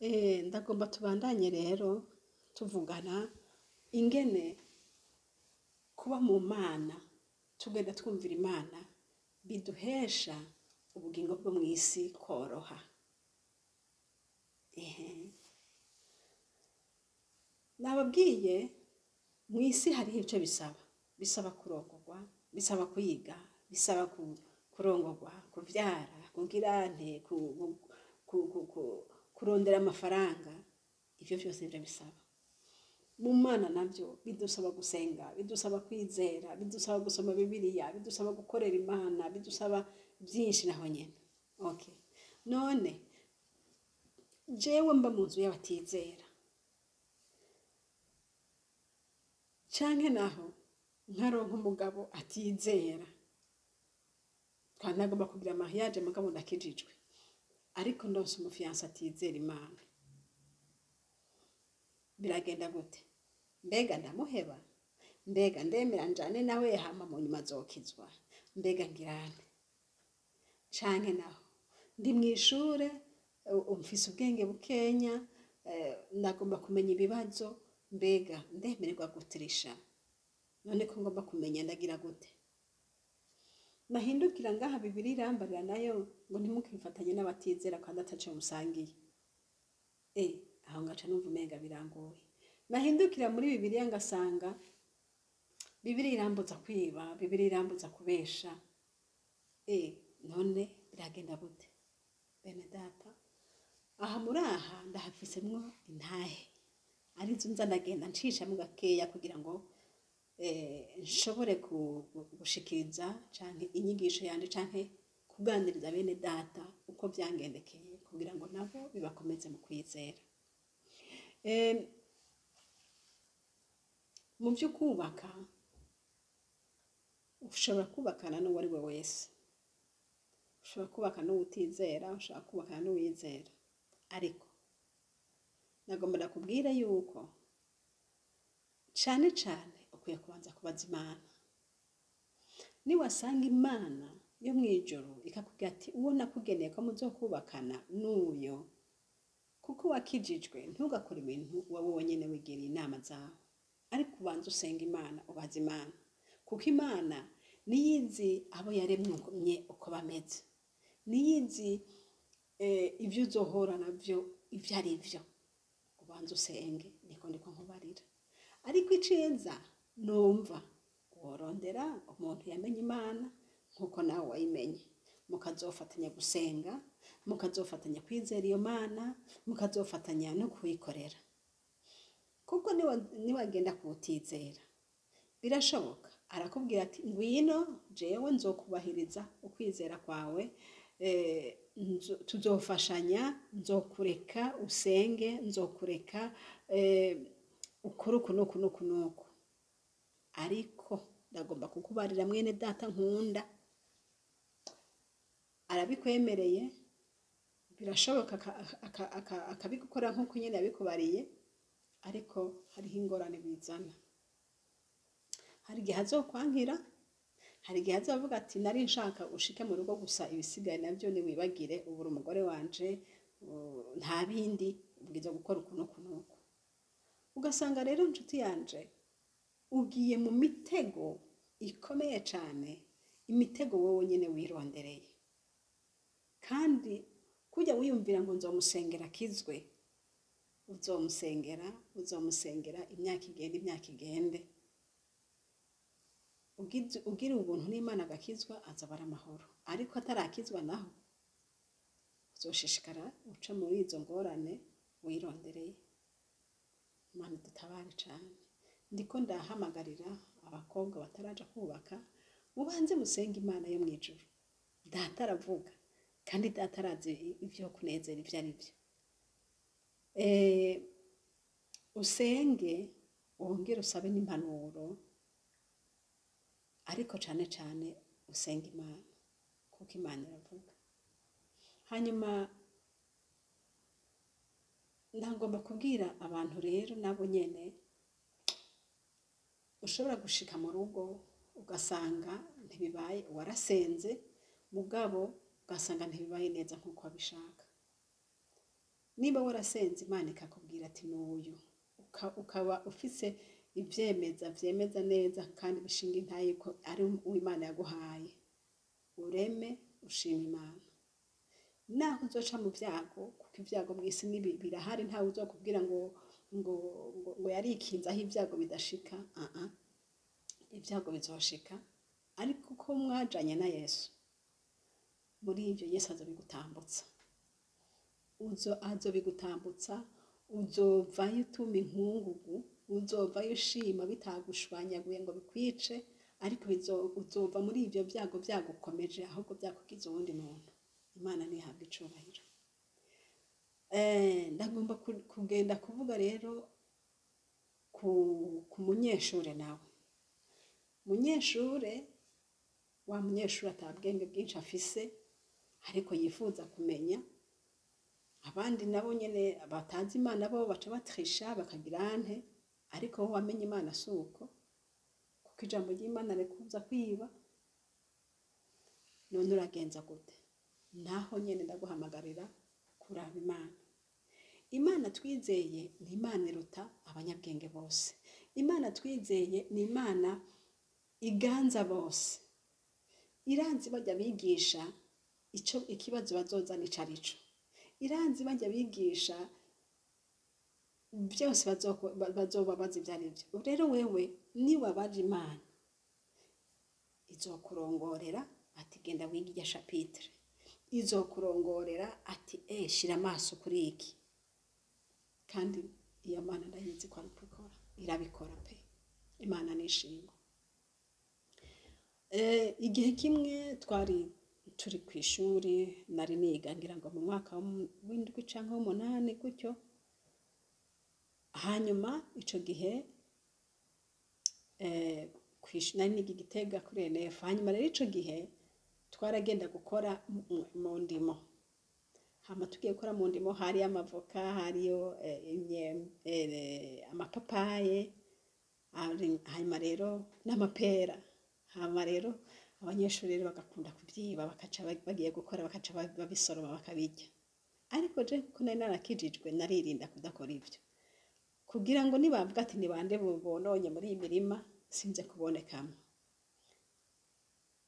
Ndagomba tubandanye rero tuvugana ingene kuba mu Mana, tugenda twumvira Imana, biduhesha ubugingo bwo mw'isi koroha. Ehe. Nababwiye, mw'isi hariho ico bisaba. Bisaba kurongorwa, bisaba kwiga, bisaba kurongorwa, kuvyara, kugira nte, kurondera amafaranga. Ivyo vyose nivyo bisaba. Mu Mana navyo bidusaba gusenga, bidusaba kwizera, bidusaba gusoma Bibiliya, bidusaba gukorera Imana, bidusaba vyinshi naho nyene. Okay. None jewe mba mu nzu y'abatizera, canke naho nkaronka umugabo atizera, twanagomba kugira mariage mugabo ndakijijwe, ariko ndonse umufiyanse atizera Imana, biragenda gute? Mbega ndamuheba? Mbega ndemera njane nawe hama mu nyuma azokizwa? Mbega ngirane? Canke naho ndi mw'ishure, mfise ubwenge bukenya, ndagomba kumenya ibibazo, mbega ndemererwa gutirisha? None ko ngomba kumenya, ndagira gute? Nahindukira ngaha, Bibiliya irambarira nayo ngo ntimukifatanye n'abatizera kandi ataco musangiye. Aho ngaca numva umenga birangoye. Nahindukira muri Bibiliya ngasanga Bibiliya irambuza kwiba, Bibiliya irambuza kubesha. None biragenda gute? Bene data, aha muri aha ndahafisemwo intahe, arizo nza ndagenda nshishamwo gakeya kugira ngo nshobore gushikiriza canke inyigisho yanje, canke kuganiriza bene data uko vyangendekeye, kugira ngo nabo bibakomeze mu kwizera. Mu vyo kubaka, ushobora kubakana n'uwo ari we wese, ushobora kubaka n'uwutizera, ushobora kubakana n'uwizera, ariko nagomba ndakubwira yuko cane cane ukwiye kubanza kubaza Imana. Niwasanga Imana yo mw'ijuru ikakubwira ati uwo nakugeneye ko muzokubakana n'uyo, kuko wakijijwe, ntugakore ibintu wowe wenyene wigiriye inama zawe, ariko ubanze usenga Imana, ubaze Imana, kuko Imana niyo izi abo yaremye uko bameze, niyo izi ivyo uzohura navyo ivyo ari vyo. Ubanze usenge, niko ndiko nkubarira. Ariko iciza numva worondera umuntu yamenye Imana nkuko nawe wayimenye, mukazofatanya gusenga, mukazofatanya kwizera iyo Mana, mukazofatanya no kuyikorera. Kuko niwagenda kuwutizera, birashoboka arakubwira ati ngwino jewe nzokubahiriza ukwizera kwawe, tuzofashanya, nzokureka usenge, nzokureka ukore uku n'uku n'uku n'uku. Ariko ndagomba kukubarira mwene data nkunda, arabikwemereye, birashoboka akabigukora nk'uko nyene yabikubariye, ariko hariho ingorane bizana. Hari igihe azokwankira, hari igihe azovuga ati nari nshaka ushike mu rugo gusa, ibisigaye navyo niwibagire, ubura umugore wanje, nta bindi, ubwiza gukora uku n'uku n'uku. Ugasanga rero nshuti yanje ugiye mu mitego ikomeye cane, imitego wowe nyene wirondereye. Kandi kujya wiyumvira ngo nzomusengera akizwe, uzomusengera, uzomusengera imyaka igende, imyaka igende, ugira ubuntu n'Imana agakizwa, azaba ari amahoro. Ariko atarakizwa naho uzoshishikara uca muri izo ngorane wirondereye. Imana dutabare cane. Ndiko ndahamagarira abakobwa bataraja kubaka, mubanze musenge Imana yo mw'ijuru. Data aravuga, kandi data arazi ivyo kunezera ivyo ari vyo. Usenge, wongere usabe n'impanuro, ariko cane cane usenge Imana, kuko Imana iravuga. Hanyuma ndagomba kubwira abantu rero nabo nyene, ushobora gushika mu rugo ugasanga ntibibaye, warasenze mugabo ugasanga ntibibaye neza nkuko wabishaka. Niba warasenze Imana ikakubwira ati n'uyu, ukaba ufise ivyemeza vyemeza neza kandi bishinga intahe ko ari uw'Imana yaguhaye, ureme ushima Imana. Naho uzoca mu vyago, kuko ivyago mw'isi birahari, ntawe uzokubwira ngo yarikinze aho ibyago bidashika. Ibyago bizoshika, ariko uko mwajanye na Yesu muri ivyo, Yesu azobigutambutsa, azobigutambutsa. Uzovayo utuma inkungugu, uzovayo ushima bitagushwanyaguye ngo bikwice, ariko uzova muri ivyo vyago vyagukomeje, ahubwo vyakugize uwundi muntu. Imana ntihabwe icubahiro. Ndagomba kugenda kuvuga rero ku munyeshure nawe. Munyeshure, wa munyeshure atabwenge bwinshi afise ariko yifuza kumenya. Abandi nabo nyene batazi Imana bo baca batrisha bakagira ante, ariko wowe wamenye Imana si uko, kuko ijambo ry'Imana rikubuza kwiba. None uragenza gute? Naho nyene ndaguhamagarira kuraba Imana. Imana twizeye ni Imana iruta abanyabwenge bose. Imana twizeye ni Imana iganza bose. Iranzi bajya bigisha ico ikibazo bazozana ico arico. Iranzi bajya bigisha byose bazoba bazi ivyo arivyo. Rero wewe niwabaje Imana, izokurongorera ati genda wige irya chapitre. Izokurongorera ati shira amaso kuri iki. Kandi iyo Mana ndayizi ko ari kubikora, irabikora pe. Imana nishimwe. Igihe kimwe twari turi kw'ishuri, nari niga ngira ngo mu mwaka w'indwi canke w'umunani gutyo. Hanyuma ico gihe nari niga i Gitega kuri ENF. Hanyuma rero ico gihe twaragenda gukora mu ndimo. Hama tugiye gukora mu ndimo, hariyo amavoka, hariyo amapapaye, hanyuma rero n'amapera. Hama rero abanyeshuri rero bagakunda kuvyiba, bakaca bagiye gukora bakaca babisoroma bakabirya. Ariko je kuko nari narakijijwe, naririnda kudakora ivyo, kugira ngo nibavuga ati ni bande bononye muri iyi mirima, sinze kubonekamwo.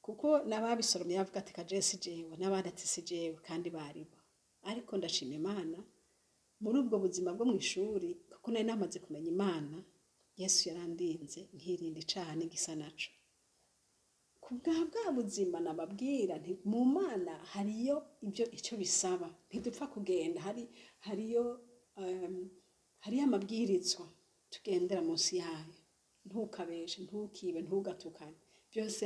Kuko n'ababisoromye bavuga ati kaje si jewe, n'abandi ati si jewe, kandi baribo. Ariko ndashima Imana muri ubwo buzima bwo mw'ishuri, kuko nari namaze kumenya Imana, Yesu yarandinze nkirinda icaha n'igisa naco. Kubwa bwa buzima nababwira nti mu Mana hariyo ibyo icyo bisaba, ntidupfa kugenda, hariyo amabwirizwa tugendera munsi yayo. Ntukabeshe, ntukibe, ntugatukane, byose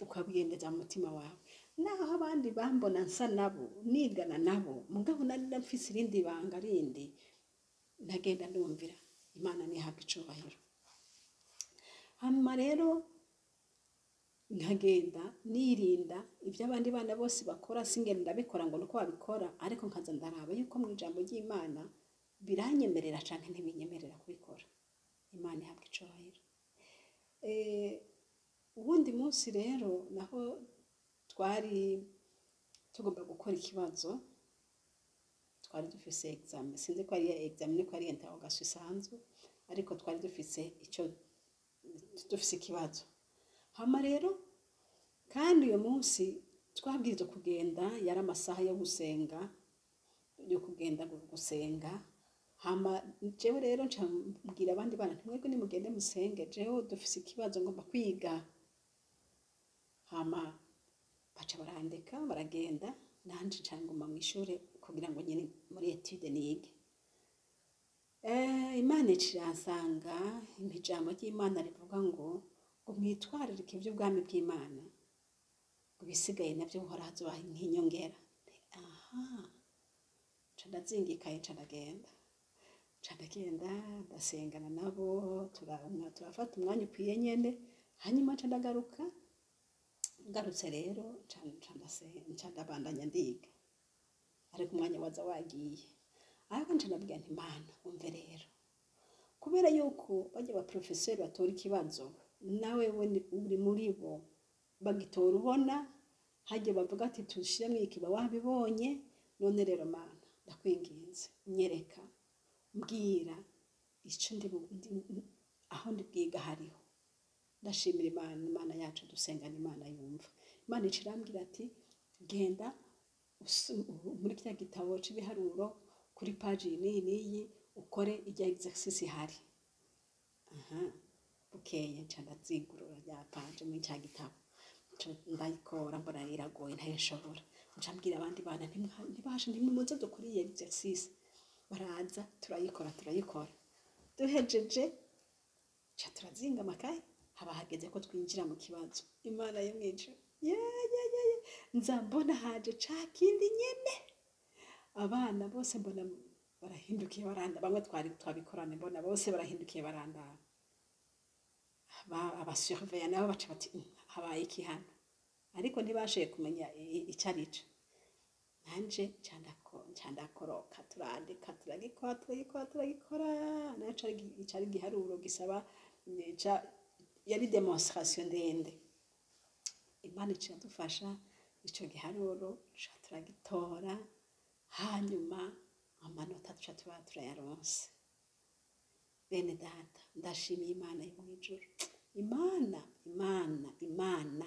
ukabigendeza mu mutima wawe. Naho abandi bambona nsa nabo, nigana nabo, mugabo nari mfise irindi banga rindi ntagenda ndumvira. Imana ntihabwe icubahiro. Hanyuma rero nkagenda nirinda ibyo abandi bana bose bakora, singenda ndabikora ngo nuko babikora, ariko nkaza ndaraba yuko mu ijambo ry'Imana biranyemerera canke ntibinyemerera kubikora. Imana ihabwe icubahiro. Uwundi munsi rero naho twari tugomba gukora ikibazo, twari dufise examen, sinzi ko ari examen ko ari interrogation isanzwe, ariko twari dufise ico, dufise ikibazo. Hama rero kandi uyo munsi twabwirizwa kugenda, yari amasaha yo gusenga, yo kugenda gusenga. Hama jewe rero nca mbwira abandi bana nti mwebwe nimugende musenge, jewe dufise ikibazo ngomba kwiga. Hama baca barandeka baragenda, nanje nca nguma mw'ishure kugira ngo nyene muri étude nige. Imana ica iransanga, impa ijambo ry'Imana rivuga ngo mwitwararike ivy'ubwami bw'Imana, ngo ibisigaye navyo Uhoraho azobaha nk'inyongera. Aha, nca ndazingikaye, nca ndagenda. Nca ndagenda ndasengana nabo, turafata umwanya ukwiye nyene, hanyuma nca ndagaruka. Ngarutse rero nca ndabandanya ndiga, ariko umwanya waza wagiye. Ariko nca ndabwira nti Mana umve rero, kubera yuko barya ba professeur batora ikibazo, nawe uri muri bo bagitora ubona, harya bavuga ati tushiremwo iki, wabibonye. None rero Mana Ndakwinginze, nyereka, mbwira icyo aho ndi bwiga hariho. Ndashimira Imana, Imana yacu dusengana, Imana yumva. Imana ica irambwira ati: "Genda muri kiriya gitabo c'ibiharuro, kuri paji iyi n'iyi n'iyi, ukore ijya exercice ihari." Aha bukeye nca ndazingurura rya paje muri cya gitabo, nca ndayikora, mbona iragoye, ntayo nshobora. Nca mbwira abandi bana: "Ntibashe, ntimuze dukore iyi exercice." Baraza, turayikora, turayikora. Duhejeje nca turazinga amakaye, haba hageze ko twinjira mu kibazo. Imana yo mw'ijuru, ye ye ye ye, nza mbona haje ca kindi nyene. Abana bose mbona barahindukiye baranda, bamwe twari twabikorane, mbona bose barahindukiye barandaba. Abasurveillants nabo baca bati: Habaye iki hano?" Ariko ntibashoboye kumenya ico arico. Nanje nca ndakoroka, turandika, turagikora, turagikora, turagikora. Nayo cari igiharuro gisaba yari démonstration ndende. Imana ica iradufasha, ico giharuro ca turagitora, hanyuma amanota tuca tuba turayaronse. Bene data, ndashimiye Imana yo mw'ijuru. Imana, Imana, Imana,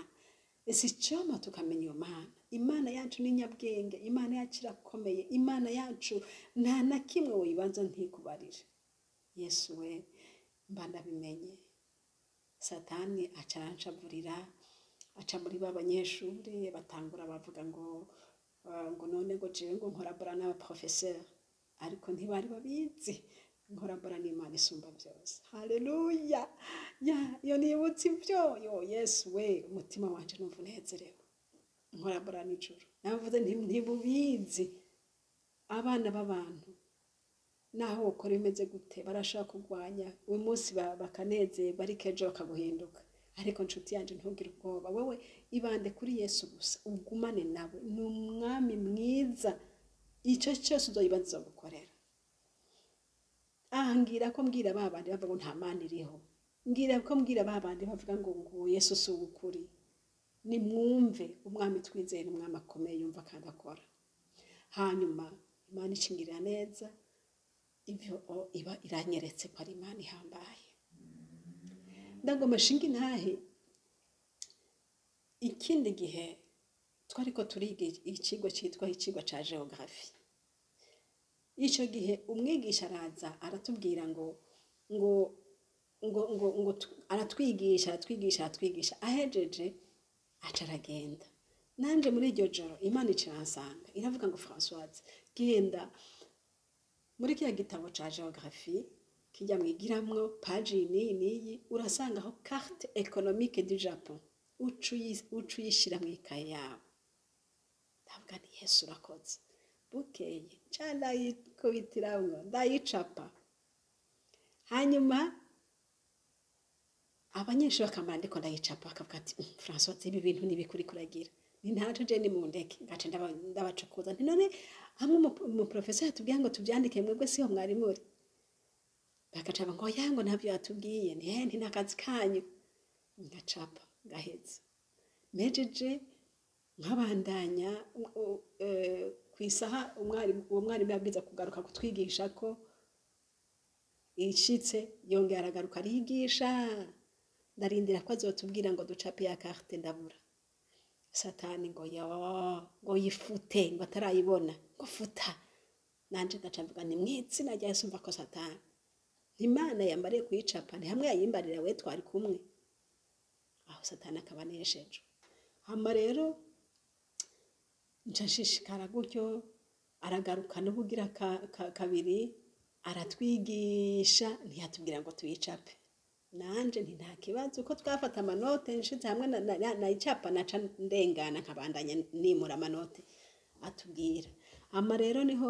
ese icoma tukamenya iyo Mana. Imana yacu ni nyabwenge, Imana yacu irakomeye, Imana yacu nta na kimwe woyibanza ntikubarire. Yesu we, mba ndabimenye. Satani aca aranshavurira, aca muri ba banyeshuri batangura bavuga ngo none ngo jewe ngo nkorabora n'abaprofesseur, ariko ntibari babizi nkorabora n'Imana isumba byose. Haleluya! Ya, iyo nibutse ibyo, yo Yesu we, umutima wanje numva unezerewe. Nkorabora n'ijuru. Navuze nti: "Ntibubizi abana b'abantu, naho ukora bimeze gute, barashaka kurwanya uyu munsi bakanezerwa, ariko ejo bakaguhinduka." Ariko nshuti yanjye, ntugire ubwoba, wowe ibande kuri Yesu gusa, ugumane nawe, ni umwami mwiza. Icyo cyose uzoyibaza gukorera. Aha ngira ko mbwira ba bandi bavuga ngo nta Mana iriho, ngira ko mbwira ba bandi bavuga ngo Yesu si ukuri: nimwumve umwami twizeye, ni umwami akomeye, yumva kandi akora. Hanyuma Imana ishingirira neza ibyo, iba iranyeretse ko ari Imana ihambaye. Ndagomba shinga intahe. Ikindi gihe twariko turiga icigwa citwa icigwa ca géographie. Ico gihe umwigisha araza aratubwira ngo aratwigisha, aratwigisha, aratwigisha. Ahejeje aca aragenda. Nanje muri iryo joro Imana iciransanga, iravuga ngo: "Françoise, genda muri kiriya gitabo ca géographie kijya mwigiramwo, paji iyi n'iyi n'iyi, urasangaho carte économique du Japon, uca uyishira mw'ikaye yawe." Ndavuga nti: "Yesu urakoze." Bukeye nca ndayikubitiramwo, ndayicapa. Hanyuma abanyeshuri bakamara ndiko ndayicapa, bakavuga ati: "Françoise, ibi bintu nibikuri kuragira ni ntaco, je ni mundeke." Ngaca ndabacokoza nti: "None hamwe umuprofesseur yatubwiye ngo tuvyandike, mwebwe siho mwari muri?" Bagaca ngo: "Oya," ngo "ntavyo yatubwiye." Nti: "Nti nakazi kanyu." Ngacapa, ngaheza, mpejeje nkabandanya. Kw'isaha umwarimu, uwo mwarimu yabwiza kugaruka kutwigisha ko ishitse, yongera aragaruka arigisha. Ndarindira ko azotubwira ngo ducape ya carte, ndabura. Satani ngo: "Yo," ngo "yifute," ngo atarayibona, ngo "futa." Nanje ngaca mvuga ni mw'izina rya Yesu, mva ko Satani, Imana yambariye kuyicapa, ni hamwe yayimbarira we twari kumwe aho, Satani akaba anesheje. Hama rero nca nshishikara gutyo. Aragaruka n'ubugira kabiri, aratwigisha, ntiyatubwira ngo tuyicape. Nanje nti: "Nta kibazo." Uko twafata amanote, nshize hamwe nayicapa, naca ndengana, nkabandanya nimura amanote atubwira. Hama rero niho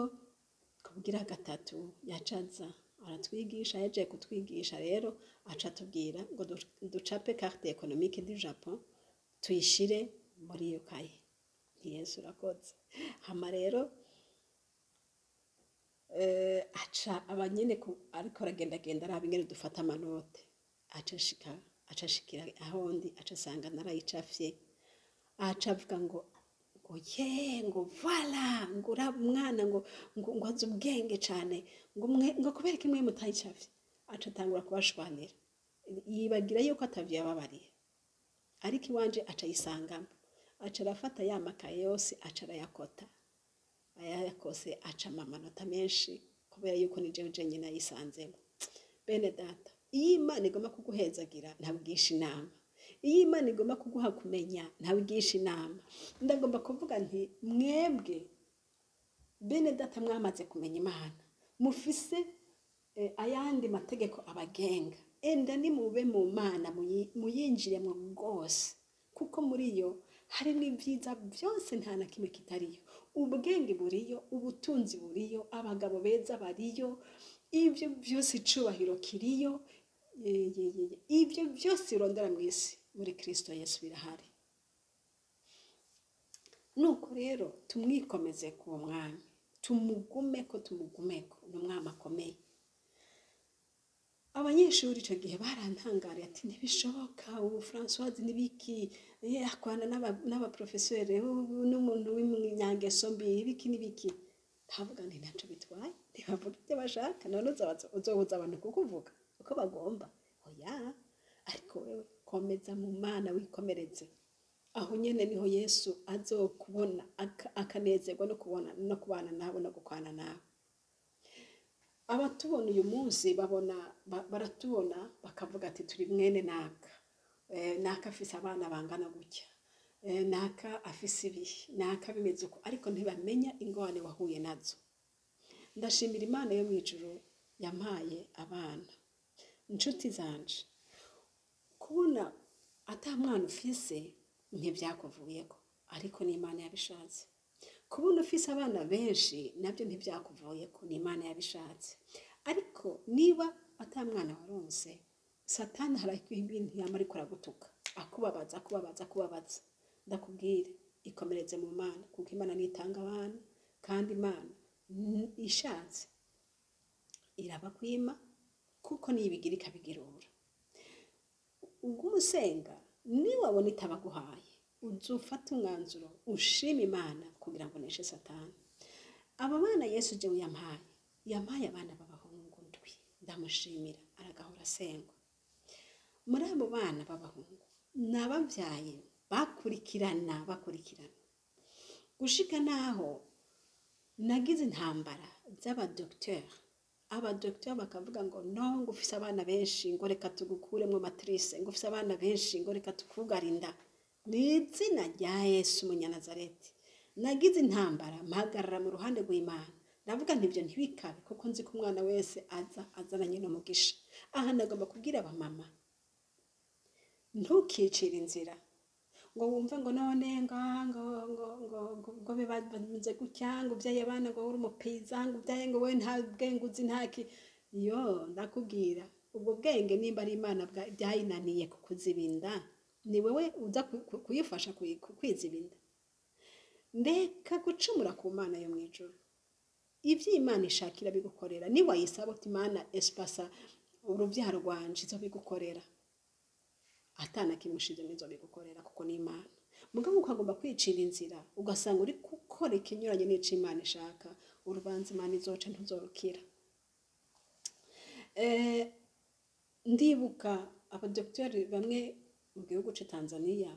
kubugira gatatu yacaza aratwigisha. Yaje kutwigisha rero, aca atubwira ngo ducape carte économique du Japon, tuyishire muri iyo kaye. Nti: "Yesu urakoze." Hama rero aca aba nyene ariko aragendagenda araba ingene dufata amanote, aca ashikira aho ndi, aca asanga narayicafye. Aca avuga ngo Ngo ye, ngo voilà, ngo ura umwana, ngo azi ubwenge cane, ngo mwe, ngo kubera ko imwe mutayicafye. Aca atangura kubashwanira, yibagira yuko atavyo yababariye. Ariko iwanje aca ayisangamo, aca arafata ya makaye yose, aca arayakota. Ayayakose, acama amanota menshi, kubera yuko ni jewe jenyine ayisanzemo. Bene data, iyo Imana igomba kuguhezagira ntabwisha inama, iyo Imana igomba kuguha kumenya ntabwisha inama. Ndagomba kuvuga nti mwebwe bene data mwamaze kumenya Imana, mufise ayandi mategeko abagenga, enda nimube mu Mana, muyinjiremo rwose, kuko muri yo harimo ibyiza byose, nta na kimwe kitariyo. Ubwenge buriyo, ubutunzi buriyo, abagabo beza bariyo, ibyo byose, icubahiro kiriyo. Ye, ye, ye, ye. Ibyo byose urondera mu isi, muri Kristo Yesu birahari. Nuko rero tumwikomeze ku mwami, tumugumeko, tumugumeko, ni umwami akomeye. Abanyeshuri icyo gihe barantangariye, ati ntibishoboka, ubu Françoise nibiki, akwana n'abaprofeseri, ubu n'umuntu w'inyangeso mbi, ibiki n'ibiki. Ndavuga nti ntacyo bitwaye, ntibavuga ibyo bashaka. None uzobuza abantu kukuvuga uko bagomba? Oya. Ariko wewe komeza mu Mana, wikomereze aho nyene, niho Yesu azokubona akanezerwa no kubona no kubana nawe no gukwana nawe. Abatubona uyu munsi babona baratubona bakavuga ati turi mwene naka, naka afise abana bangana gutya, naka afise ibi, naka bimeze uko, ariko ntibamenya ingorane wahuye nazo. Ndashimira Imana yo mu ijuru yampaye abana. Inshuti zanje, kubona ata mwana ufise ntibyakuvuyeko, ariko ni Imana yabishatse. Kubona ufise abana benshi nabyo ntibyakuvuyeko, ni Imana yabishatse. Ariko niba ata mwana waronse, Satani hari ibintu yama ariko aragutuka, akubabaza, akubabaza, akubabaza. Ndakubwire, ikomereze mu Mana, kuko Imana nitanga abana, kandi Imana ishatse irabakwima, kuko niyo ibigira ikabigirura. Ubwo umusenga, niwabona itabaguhaye, uzufate umwanzuro ushima Imana kugira ngo uneshe Satani. Aba bana Yesu jewe yampaye, yampaye abana b'abahungu ndwi, ndamushimira, aragahora asengwa. Muri abo bana b'abahungu nababyaye bakurikirana, bakurikirana, gushika naho nagize intambara z'abadokiteri. Abadokiteri bakavuga ngo no, ngo ufise abana benshi, ngo reka tugukuremo matrice, ngo ufise abana benshi, ngo reka tukugare inda. Mu izina rya Yesu Umunyanazareti, nagize intambara, mpagarara mu ruhande rw'Imana, ndavuga nti ibyo ntibikabe, kuko nzi ko umwana wese aza azananye n'umugisha. Aha ndagomba kubwira abamama, ntukicire inzira ngo wumve ngo none ngo bibaze gutya, ngo ubyaye abana, ngo uri umupiza, ngo ubyaye, ngo wowe nta bwenge uzi, ntaki. Yo, ndakubwira, ubwo bwenge nimba ari Imana byayinaniye kukuzibinda, ni wowe uza kuyifasha kwizibinda. Ndeka gucumura ku Mana yo mu ijuru. Ibyo Imana ishakira bigukorera. Niwayisaba uti Imana espasa urubyaro rwanje, izobigukorera, atana kimushize bigukorera, kuko ni Imana. Mugabo ukagomba kwicira inzira, ugasanga uri gukora ikinyuranye n'ico Imana ishaka, urubanza Imana izoca ntuzorukira. Ndibuka abadokiteri bamwe mu gihugu c'u Tanzania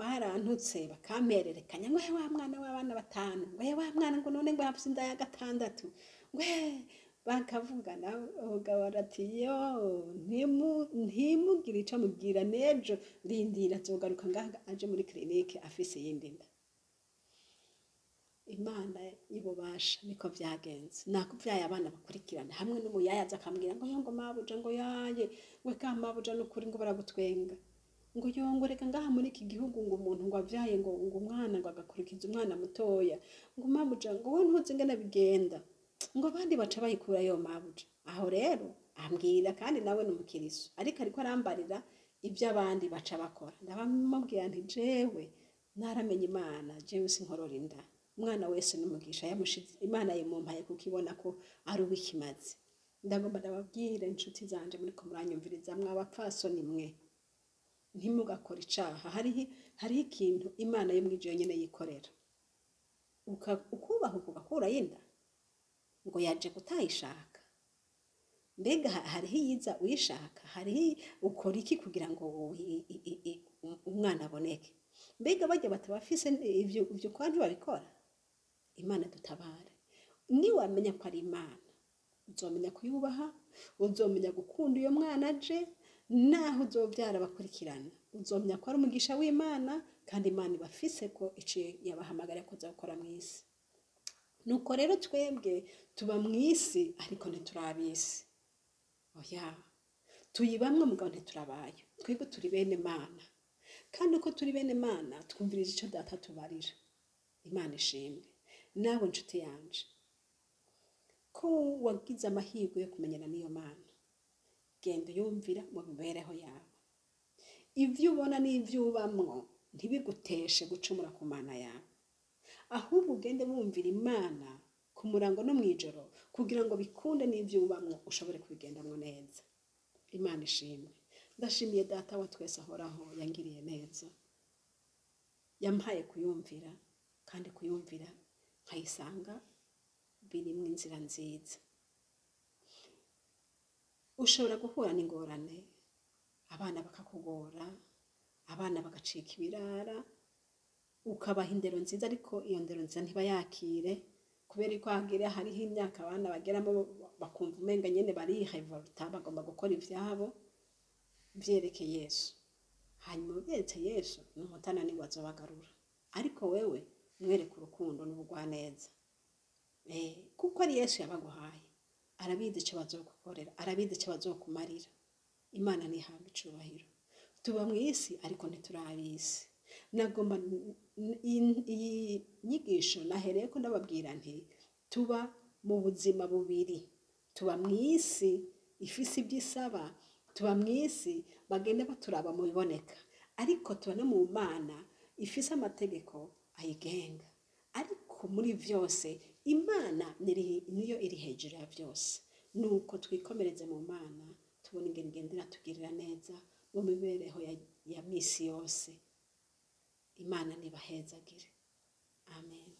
barantutse, bakampererekanya ngo he wa mwana w'abana batanu, ngo he wa mwana, ngo none ngo hafise inda ya gatandatu, ngo he bakavugana. Umugabo ati yo, ntimugire ico mubwira, n'ejo rindira azogaruka ngaha aje muri clinique afise iyindi nda. Imana y'ububasha, niko vyagenze. Nakuvyaye abana bakurikirana, hamwe n'umuyaya aza akambwira ngo yo, ngo mabuja, ngo yaye we ka mabuja, n'ukuri ngo baragutwenga, ngo yo, ngo reka ngaha muri iki gihugu, ngo umuntu ngo avyaye, ngo umwana, ngo agakurikiza umwana mutoya, ngo mabuja, ngo wowe ntuzi ingene bigenda, ngo abandi baca bayikurayo mabuja. Aho rero ambwira, kandi nawe ni umukiriso, ariko arambarira ibyo abandi baca bakora. Ndabamubwira nti jewe naramenye Imana, jewe sinkorora inda, umwana wese n'umugisha yamushize Imana yimumpaye, kuko ibona ko ari uw'ikimazi. Ndagomba ndababwire, inshuti zanje muriko muranyumviriza, mwabapfasoni mwe. Ntimugakore icaha. Hariho ikintu Imana yo mw'ijuru nyene yikorera. Ukubahuka ugakurayo inda ngo yaje kutayishaka. Mbega hariho iyiza uyishaka? Hariho ukora iki kugira ngo umwana aboneke? Mbega barya batabafise ivyo kwa ntibabikora? Imana dutabare. Niwamenya ko ari Imana, uzomenya kuyubaha, uzomenya gukunda uyo mwana aje, naho uzovyara bakurikirana, uzomenya ko ari umugisha w'Imana, kandi Imana ibafise ko ico yabahamagariye kuza gukora mw'isi. Nuko rero twebwe tuba mw'isi ariko ntiturabisi. Oya, tuyibamwe mugabo ntiturabayo. Twebwe turi bene Mana, kandi uko turi bene Mana twumviriza ico Data tubarira. Imana ishimwe. Nawe nshuti yanje, ko wagize amahirwe yo kumenyana n'iyo Mana, genda uyumvira mu mibereho yawe. Ivyo ubona n'ivyo ubamwo ntibiguteshe gucumura ku Mana yawe, ahubwo ugende wumvira Imana ku murango no mw'ijoro, kugira ngo bikunde n'ivyo ubamwo ushobore kubigendamwo neza. Imana ishimwe. Ndashimiye Data wa twese ahoraho yangiriye neza, yampaye kuyumvira, kandi kuyumvira nkayisanga birimwo inzira nziza. Ushobora guhura n'ingorane, abana bakakugora, abana bagacika ibirara, ukabaha indero nziza, ariko iyo ndero nziza ntibayakire, kubera ko hagira hariho imyaka abana bageramo bakumva umenga nyene barirevolta, bagomba gukora ivyabo. Vyereke Yesu. Hanyuma uvyeretse Yesu, n'umutananirwa azobagarura. Ariko wewe mwereke urukundo n'ubugwaneza, kuko ari Yesu yabaguhaye. Arabizi ico bazogukorera, arabizi ico bazokumarira. Imana ntihabwe icubahiro. Tuba mw'isi ariko ntiturabisi. Nagomba iyi nyigisho nahereyeko ndababwira nti tuba mu buzima bubiri. Tuba mw'isi ifise ivyo isaba, tuba mw'isi bagenda baturaba mu biboneka, ariko tuba no mu Mana ifise amategeko ayigenga. Ariko muri vyose Imana niyo iri hejuru ya vyose. Nuko twikomereze mu Mana, tubona ingene igenda iratugirira neza mu mibereho ya misi yose. Imana nibahezagire. Amen.